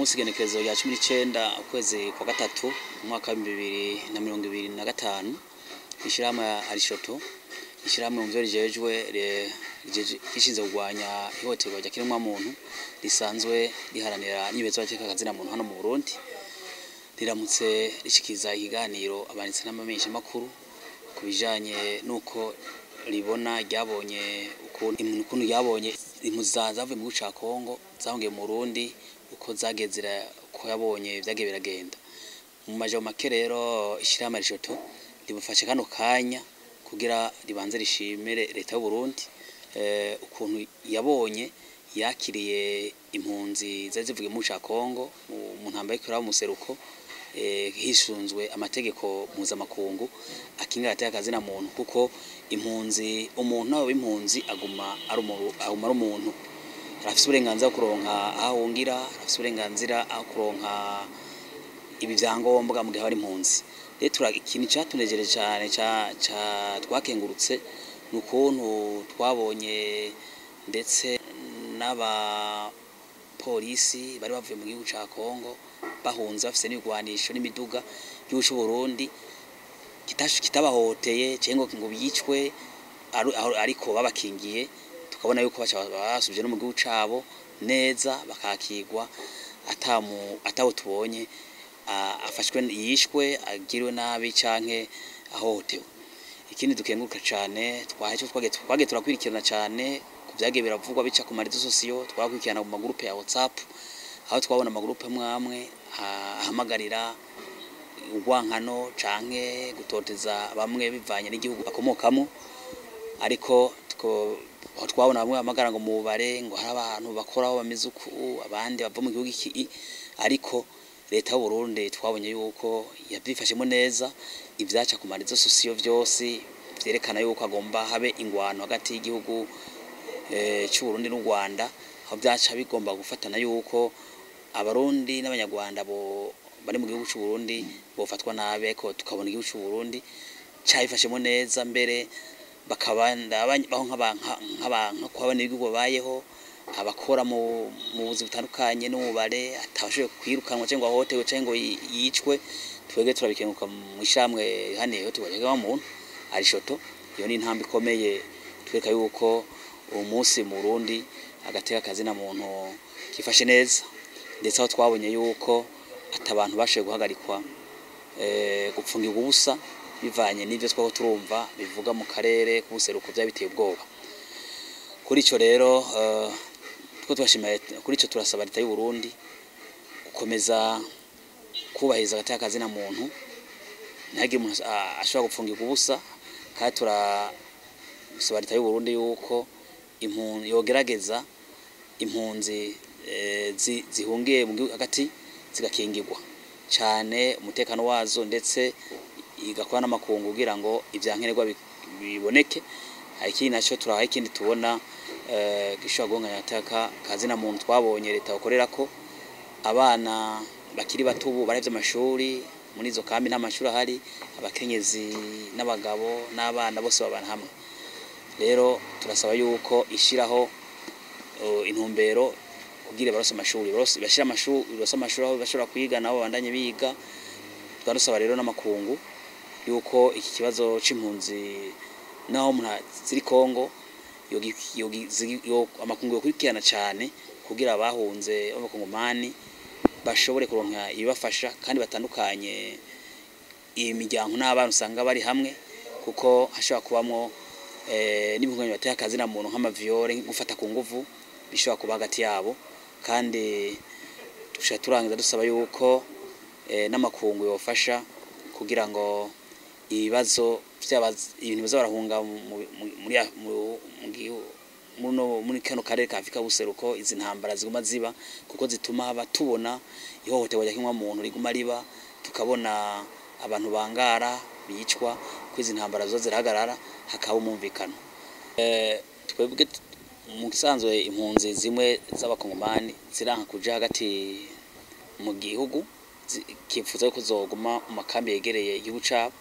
Munsi igenekerezo rya 19 ukwezi kwa gatatu umwaka wa 2025, ishirahamwe Arishoto, ishirahamwe mu vyo rijejwe rishinzwe kurwanya ihohoterwa rya kiremwamuntu, risanzwe riharanira n'ibibazo by'akazina muntu hano mu Burundi, riramutse rishikiza ikiganiro abanditsi n'amamenyeshamakuru ku bijanye n'uko ribona ryabonye ukuntu ryabonye impunzi zavuye mu gihugu ca Kongo zahungiye mu Burundi, uko zagiye, uko yabonye vyagiye biragenda. Mu majambo make rero, ishirahamwe Arishoto ribufashe kano kanya kugira ribanze rishimire leta y'u Burundi ukuntu yabonye yakiriye impunzi zari zivuye mu ca Kongo mu ntambara y'iriko iraba mu buseruko, hisunzwe amategeko mpuzamakungu akingira agateka kazina muntu, kuko impunzi, umuntu nawe w'impunzi aguma ari umuntu, arafise uburenganzira bwo kuronka aho ahungira, arafise uburenganzira aho kuronka ibi vyangombwa mu gihe aba ari impunzi. Rero ikintu catunejereje cane, twakengurutse, ni ukuntu twabonye ndetse n'abapolisi bari bavuye mu gihugu ca Kongo bahunze bafise n'ibigwanisho n'imiduga, igihugu c'Uburundi kitabahohoteye canke ngo bicwe, ariko babakingiye, tukabona yuko basubije no mu gihugu cabo neza, bakakirwa atawo tubonye afashwe, yishwe, agiriwe nabi canke ahohotewe. Ikindi dukenguruka cane, twagiye turakwirikirana cane ku vyagiye biravugwa bica ku ma réseaux sociaux, twakurikirana mu magurupe ya WhatsApp, aho twabona amagurupe amwe amwe ahamagarira urwankano canke gutoteza bamwe bivanye n'igihugu bakomokamo. Ariko twabona bamwe bahamagara ngo mubare ngo hari abantu bakoraho bameze uku, abandi bava mu gihugu iki, ariko leta y'u Burundi twabonye yuko yavyifashemo neza. Ivyaca ku ma réseaux sociaux vyose vyerekana yuko agomba habe ingwano hagati y'igihugu c'u Burundi n'u Rwanda, aho vyaca bigomba gufatana yuko Abarundi n'Abanyarwanda bo bari mu gihugu c'u Burundi bofatwa nabi, ariko tukabona igihugu c'u Burundi cabifashemo neza, mbere bakabanda baho nk'abanyagihugu babayeho, abakora mu buzi butandukanye n'ububare, atabashoboye kwirukanwa canke ngo ahohoterwe canke ngo yicwe. Twebwe turabikenguruka mu ishirahamwe riharanira ihohoterwa rya muntu Arishoto. Iyo ni intambwe ikomeye twereka yuko uwo munsi mu Burundi agateka kazina muntu kifashe neza, ndetse aho twabonye yuko ata bantu bashoboye guhagarikwa, gupfungirwa ubusa bivanye n'ivyo twako turumva bivuga mu karere k'ubuseruko vyari biteye ubwoba. Kuri ico rero two tubashimira, kuri ico turasaba leta y'u Burundi gukomeza kubahiriza agateka kazina muntu, ntihagire umuntu ashobora gupfungirwa ubusa. Kandi turasaba leta y'u Burundi yuko yogerageza impunzi zihungiye mu gihugu hagati zigakingirwa cane umutekano wazo, ndetse igakora n'amakungu kugira ngo ivyankenerwa biboneke. Ikindi naco turaha, ikindi tubona gishobora guhungabanya agateka kazina muntu, twabonye leta bakorerako abana bakiri bato ubu barahevye amashuri. Muri izo kambi nta mashuri ahari, abakenyezi n'abagabo n'abana bose babana hamwe. Rero turasaba yuko ishiraho intumbero kugira barose amashuri, bashira amashuri, barose amashuri aho bashobora kwiga, nabo babandanye biga. Tukaba rero n'amakungu yuko iki kibazo c'impunzi naho ziri Kongo, amakungu yokurikirana cane kugira abahunze b'abakongomani bashobore kuronka ibibafasha, kandi batandukanye imiryango n'abana usanga bari hamwe, kuko hashobora kubamwo n'ibihungabanya bateye akazina muntu nk'amavyore, gufata ku nguvu bishobora kuba hagati yabo. Kandi tushobora turangiza dusaba yuko n'amakungu yofasha kugira ngo ibibazo ibintu biza barahunga muri kano karere ka Afrika buseruko, izi ntambara ziguma ziba, kuko zituma haba tubona ihohoterwa rya muntu riguma riba, tukabona abantu bangara bicwa, ko izi ntambara zo zirahagarara hakaba umumvikano. Twebwe mu gisanzwe impunzi zimwe z'abakongomani ziranka kuja hagati mu gihugu, kifuza yuko zoguma mu makambi yegereye igihugu cabo.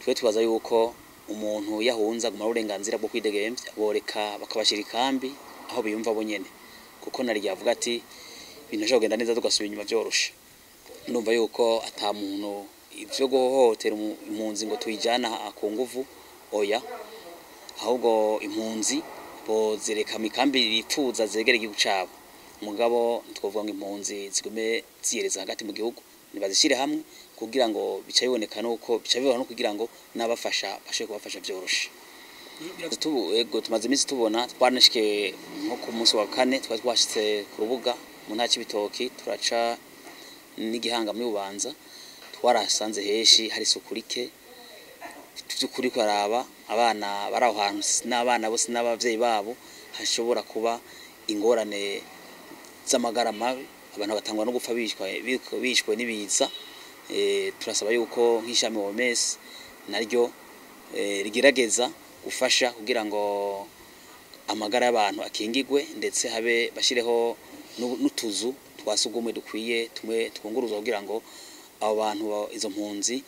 Twe tubaza yuko umuntu yahunze aguma uburenganzira bwo kwidegemvya, boreka bakabashira ikambi aho biyumva bo nyene, kuko nari yavuga ati Ibintu bishobora kugenda neza tugasubira inyuma vyoroshe. Ndumva yuko ata muntu ivyo guhohotera impunzi ngo tuyijana ku nguvu, oya, ahubwo impunzi bozereka mikambi bipfuza zegere igihugu cabo. Mugabo twovuga ngo impunzi zigume ziyereza hagati mu gihugu, nibazishire hamwe kugira ngo bica biboneka nuko bica bibona no kugira ngo n'abafasha bashobore kubafasha vyoroshe. Ego, tumaze iminsi tubona, twaranashike nko ku munsi wa kane twari twashitse ku rubuga mu ntara c'Ibitoki, turaca n'igihanga muri Bubanza, twarasanze henshi hari isuku rike vy'ukuri. Kuraba abana bari aho hantu n'abana bose n'abavyeyi babo, hashobora kuba ingorane z'amagara mabi, abantu bagatangwa no gupfa bishwe n'ibiza. Turasaba yuko nk'ishami OMS naryo rigerageza gufasha kugira ngo amagara y'abantu akingigwe, ndetse habe bashireho n'utuzu twa sugumwe dukwiye, tumwe twunguruzwa, kugira ngo abo bantu izo mpunzi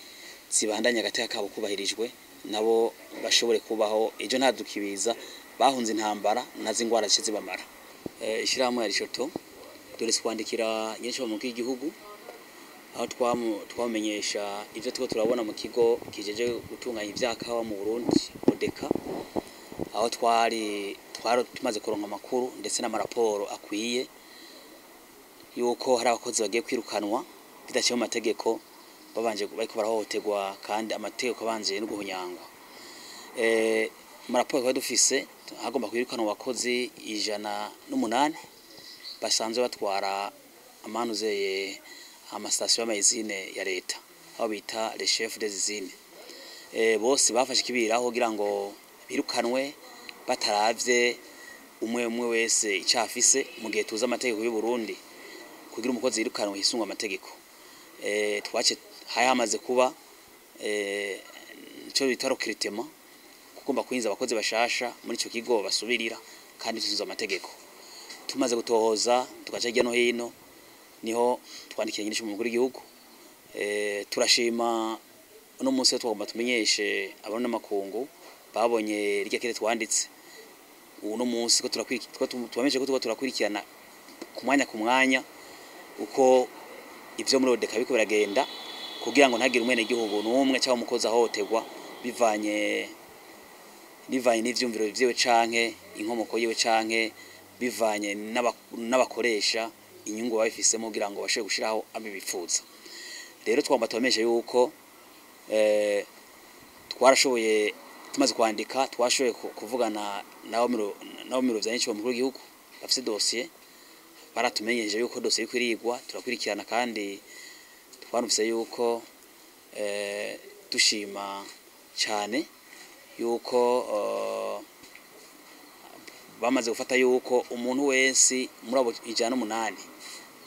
zibandanye agateka kabo kubahirijwe, nabo bashobore kubaho ejo ntadukibiza bahunze intambara nazo ingwara zice zibamara. Ishirahamwe ya Rishoto dore kwandikira nyinshi mu w'igihugu, aho twamenyesha ivyo turiko turabona mu kigo kijeje gutunganya ivyakawa mu Burundi, ODECA, aho twari tumaze kuronka amakuru ndetse n'amaraporo akwiye yuko hari abakozi bagiye kwirukanwa bidaciye mu mategeko, babanje bariko barahohoterwa kandi amategeko abanje no guhunyangwa. Mu raporo twari dufise, hagomba kwirukanwa abakozi 108 basanzwe batwara amanuzeye amasitasiyo y'amayizine ya leta, aho bita les chefs des usines. Bose bafashe ikibiraho kugira ngo birukanwe bataravye umwe umwe wese ico afise, mu gihe tuzi amategeko y'u Burundi, kugira umukozi yirukanwe hisungwa amategeko. Twace hari hamaze kuba ico bita recrutement, kugomba kwinjiza abakozi bashasha muri ico kigo basubirira kandi tuzuza amategeko. Tumaze gutohoza, tugaca hirya no hino, niho twandikiye nyinshi mu mukuru w'igihugu. Turashima uno munsi twagomba tumenyeshe abona n'amakungu babonye rirya kere twanditse uno munsi ko tubamenyeshe ko turiko turakurikirana ku mwanya ku mwanya uko ivyo muri ODECA biriko biragenda, kugira ngo ntagire umwene gihugu n'umwe cyangwa umukozi ahohoterwa bivanye n'ivyumviro vyiwe canke inkomoko yiwe canke bivanye n'abakoresha inyungu babifisemo kugira ngo bashobore gushiraho abibifuza. Rero twagomba tubamenyeshe yuko twarashoboye, tumaze kwandika, twashoboye kuvugana nabo miro vya nyinshi mukuru w'igihugu bafise dosiye, baratumenyesheje yuko dosiye iriko irigwa. Turakurikirana kandi twarumvise yuko dushima cyane yuko bamaze gufata yuko umuntu wese muri abo 108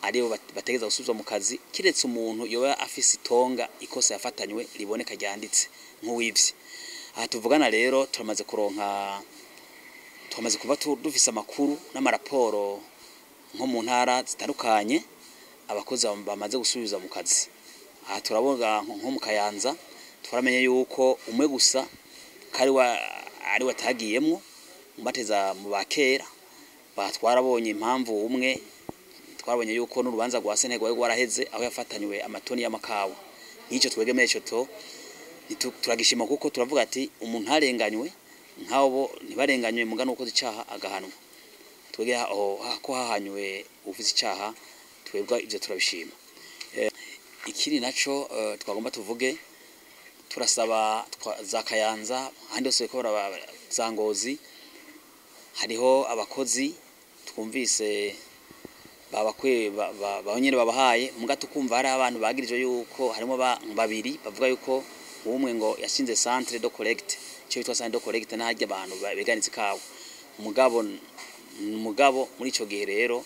aribo bategeza gusubizwa mu kazi, kiretse umuntu yoba afise itonga ikosa yafatanywe riboneka ryanditse nk'uwivye. Aha tuvugana rero turamaze kuronka, turamaze kuba dufise amakuru n'amaraporo nko mu ntara zitandukanye abakozi bamaze gusubiza mu kazi. Aha turabona nko mu Kayanza, twaramenye yuko umwe gusa kari wa ari watagiyemwo mbateza mu bakera batwarabonye impamvu umwe, twabonye yuko n'urubanza rwa sentare rwari rwaraheze aho yafatanywe amatoni y'amakawa. Nk'icyo twegemeye ico to turagishima, kuko turavuga ati umuntu ntarenganywe nk'abo, ntibarenganywe mugana ukoze icaha agahanwa. Twege aho ko hahanywe ufise icaha, twebwe ivyo turabishima. Ikindi naco twagomba tuvuge, turasaba za Kayanza, ahandi hose ko za Ngozi, hariho abakozi twumvise babakwe nyene babahaye, muga tukumva hari abantu bagirije yuko harimo babiri bavuga yuko umwe ngo yashinze centre de collecte, ico bitwa centre de collecte n'aharya abantu beganitse ikawa. Mugabo muri ico gihe rero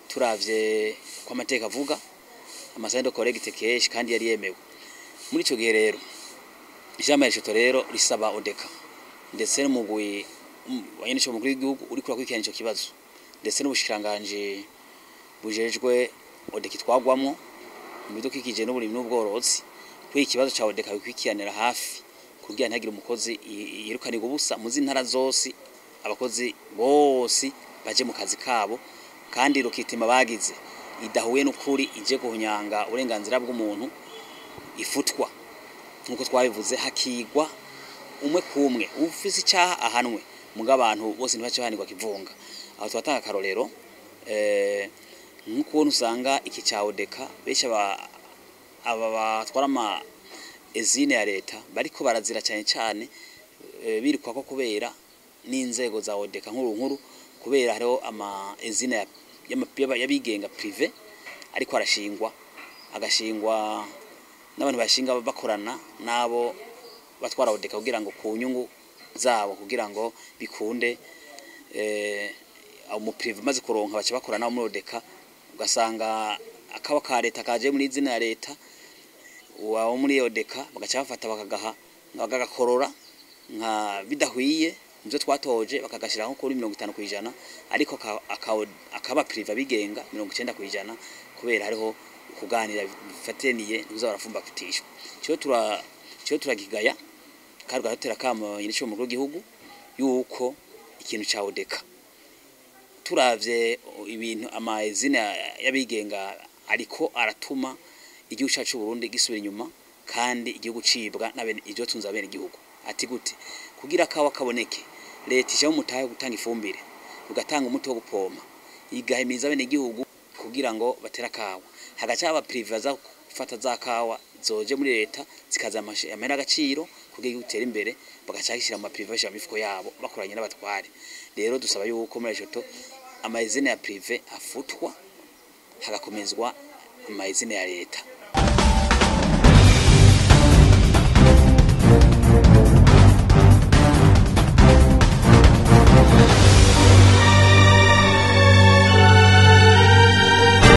turavye ko amateka avuga ama centre de collecte kenshi kandi yari yemewe muri ico gihe. Rero ijambo rishoto rero risaba ODECA ndetse n'umugwi wanyenisho mukuru w'igihugu uriko urakurikirana ico kibazo, ndetse n'ubushikiranganji bujejwe ODECA twagwamwo mu bidukikije n'uburimyi n'ubworozi, kuri ikibazo ca ODECA bikwikiranira hafi kugira ntihagire umukozi yirukanirwa ubusa mu z'intara zose, abakozi bose baje mu kazi kabo kandi rukitima bagize. idahuye n'ukuri ije guhunyanga uburenganzira bw'umuntu ifutwa, nk'uko twabivuze, hakigwa umwe kumwe, ufise icaha ahanwe, muga abantu bose ntibace bahanirwa kivunga. Aho turatanga akarorero nk'ukuntu usanga iki ca ODECA, benshi aba batwara ama usine ya leta bariko barazira cane cane, birukwa ko kubera n'inzego za ODECA nkuru nkuru, kubera hariho ama usine y'abigenga privé ariko arashingwa, agashingwa n'abantu bashinga bakorana n'abo batwara ODECA kugira ngo ku nyungu zabo, kugira ngo bikunde umu privé maze kuronka baca bakorana nabo muri ODECA, ugasanga akaba ka leta kaje muri izina ya leta, uwo muri ODECA bagaca bafata bakagaha bagagakorora nka bidahwiye muvyo twatoje, bakagashira nko kuri 50%, ariko akaba privé abigenga 90%, kubera hariho kuganira bifataniye ntuza barafumbatishwa. Cyo turagigaya kandi tugatera kamo nyine umukuru w'igihugu yuko ikintu ca ODECA, turavye ibintu ama usine y'abigenga ariko aratuma igihugu cacu Burundi gisubira inyuma, kandi igihugu cibwa n'abene ivyo tunze abene igihugu. Ati gute? Kugira kawa kaboneke, leta ija mutahe gutanga ifumbire, ugatanga umuti wo gupompa, igahimiza abene igihugu kugira ngo batera kawa, hagaca aba privé baza gufata za kawa zoje muri leta zikaza amahera agaciro kugira igihugu gitere imbere, bagaca gishira mu privé, bashira mu mifuko yabo bakoranye n'abatware. Rero dusaba yuko muri ejoto ama usine ya privé afutwa, hagakomezwa ama usine ya leta.